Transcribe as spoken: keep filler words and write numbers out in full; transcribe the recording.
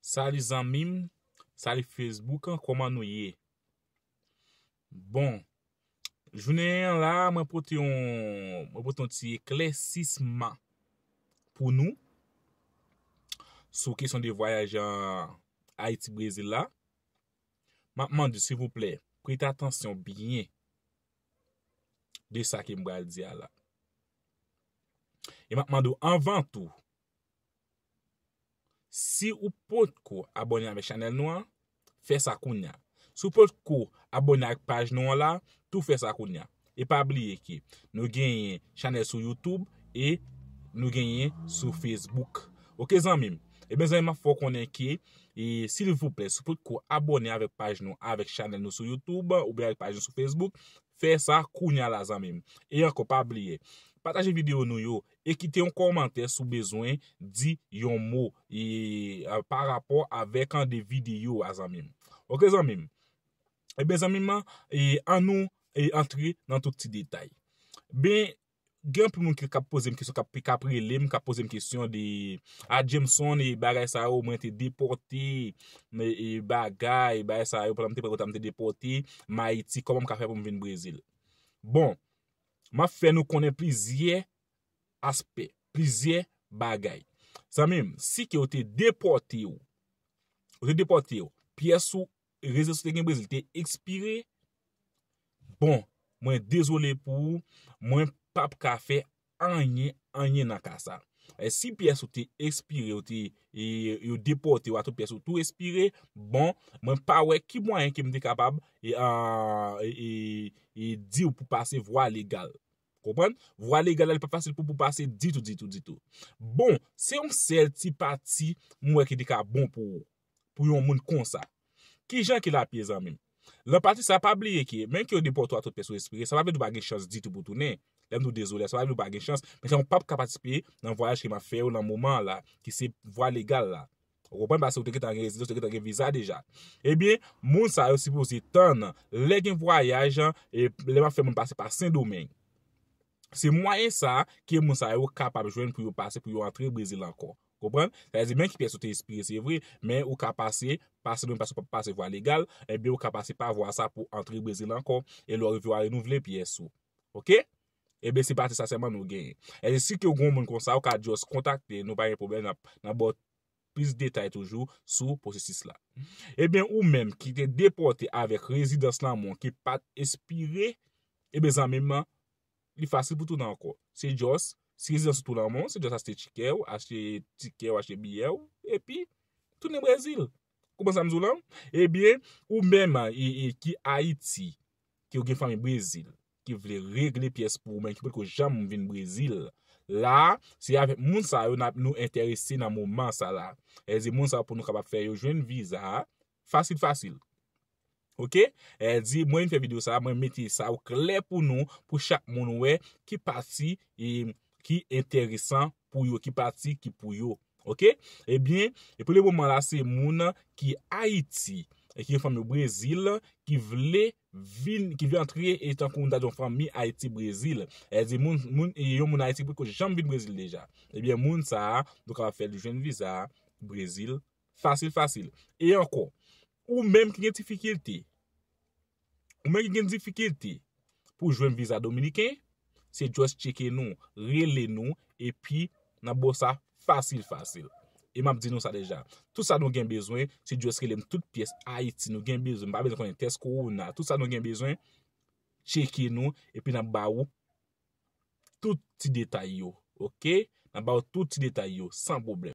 Salut zanmi m, salut Facebook, kòman nou ye? Bon, jounen an la, mwen pote yon, mwen pote yon ti eklèsisman pou nou sou kesyon de vwayaj an Ayiti Brezil la. M ap mande, silvouplè, prete atansyon byen de sa ke m pral di a la. E m ap mande w anvan tou, si ou potko abòne avèk chanèl nou an, fè sa kounye a. Si w potko abòne ak paj nou an la, tou fè sa kounye a. E pa bliye ke nou genyen chanèl sou YouTube e nou genyen sou Facebook. Oke zanmi m? Ebyen zanmi m, m ap fè w konnen ke, e, silvouplè, si w potko abòne avèk paj nou, avèk chanèl nou sou YouTube oubyen avèk paj nou sou Facebook, fè sa kounye a la zanmi m. E ankò, pa bliye, pataje videyo nou yo e kite yon kòmantè si w bezwen di yon mo e, a, pa rapò avèk an de videyo a zanmi m. Oke zanmi m? Ebyen zanmi m, e, ann nou, e, antre nan tout ti detay. Ben, gen anpil moun ki k ap poze m kesyon, k ap, k ap rele m, k ap poze m kesyon de, a, Jameson, e bagay sa yo, mwen te depòte, e, e bagay, bagay sa yo, pandan m te prè kòm m te depòte, m Ayiti, kòman m ka fè pou m vin Brezil? Bon, m ap fè nou konnen plizyè aspè, plizyè bagay. Zanmi m, si ke yo te depòte w, yo te depòte w, pyès ou, rezidans ou te gen Brezil te ekspire, bon, mwen dezole pou ou, mwen p ap ka fè anyen, anyen nan ka sa. E si pyès ou te ekspire, ou te, e, yo depòte w a tout pyès ou tou ekspire, bon, mwen pa wè ki mwayen ke m te kapab, e, a, e, e, e di w pou pase vwa legal. Konprann? Vwa legal la, li pa fasil pou, pou pase ditou, ditou, ditou. Bon, se yon sèl ti pati, m wè ki te ka bon pou ou, pou yon moun konsa. Kijan ke l ap ye, zanmi m? Lan pati sa, pa bliye ke, menm ke yo depòte w a tout pyès ou ekspire, sa pa vle di w pa gen chans ditou pou tounen. Lè m di w dezole, sa pa vle di w pa gen chans, men sa w p ap ka patisipe nan vwayaj ke m ap fè yo lan moman an la, ki se vwa legal la. Ou konprann? Paske ou te gentan gen rezidans, ou te gentan gen viza deja. Ebyen, moun sa yo sipoze tann, lè gen vwayaj, e lè m ap fè moun pase pa Sendomeng. Se mwayen sa ke moun sa yo kapab jwenn pou yo pase, pou yo antre Brezil ankò. Konprann? Sa vle di, menm ke pyès ou te ekspire, se vre, men ou ka pase, pase menm paske w p ap pase vwa legal, ebyen, ou ka pase pa vwa sa pou antre Brezil ankò, e lè w rive, w a renouvle pyès ou. Oke? Ebyen, se pati sa sèlman nou genyen. E si ke w gen yon moun konsa, ou ka just kontakte nou, pa gen pwoblèm, n ap, n ap ba w plis detay toujou sou pwosesis la. Ebyen, ou menm ki te depòte avèk rezidans lanmò ki pa t ekspire, ebyen, zanmi m, li fasil pou tounen ankò. Se just, si rezidans ou tou lanmò, se just achte tikè w, achte tikè w, achte biyè w, epi tounen Brezil. Konprann sa m di w lan? Ebyen, ou menm, e, e, ki Ayiti, ki w gen fanmi Brezil, ki vle regle pyès pou ou, men ki potko janm vin Brezil, la, se avèk moun sa yo n ap, nou enterese nan moman sa la. Sa vle di moun sa yo pou nou kapab fè yo jwenn viza a, fasil, fasil. Oke? Sa vle di, mwen vin fè videyo sa, mwen mete sa o klè pou nou, pou chak moun wè ki pati, e, ki enteresan pou yo, ki pati ki pou yo. Oke? Ebyen, e pou le moman la, se moun ki Ayiti, e ki gen fanmi yo Brezil, ki vle vin, ki vle antre, e tankou nou ta di yon fanmi Ayiti Brezil. Sa vle di moun, moun, e yon moun Ayiti potko janm vin Brezil deja. Ebyen, moun sa a, nou kapab fè l jwenn viza Brezil fasil, fasil. E ankò, ou menm ki gen difikilte, ou menm ki gen difikilte pou jwenn viza dominiken, se just tcheke nou, rele nou, epi n ap ba w sa fasil, fasil. E m ap di nou sa deja. Tout sa nou gen bezwen, se just rele m tout pyès Ayiti nou gen bezwen. M pa bezwen konnen tès kowona. Tout sa nou gen bezwen, tcheke nou, epi n ap ba ou tout ti detay yo. Oke? N ap ba ou tout ti detay yo, san pwoblèm.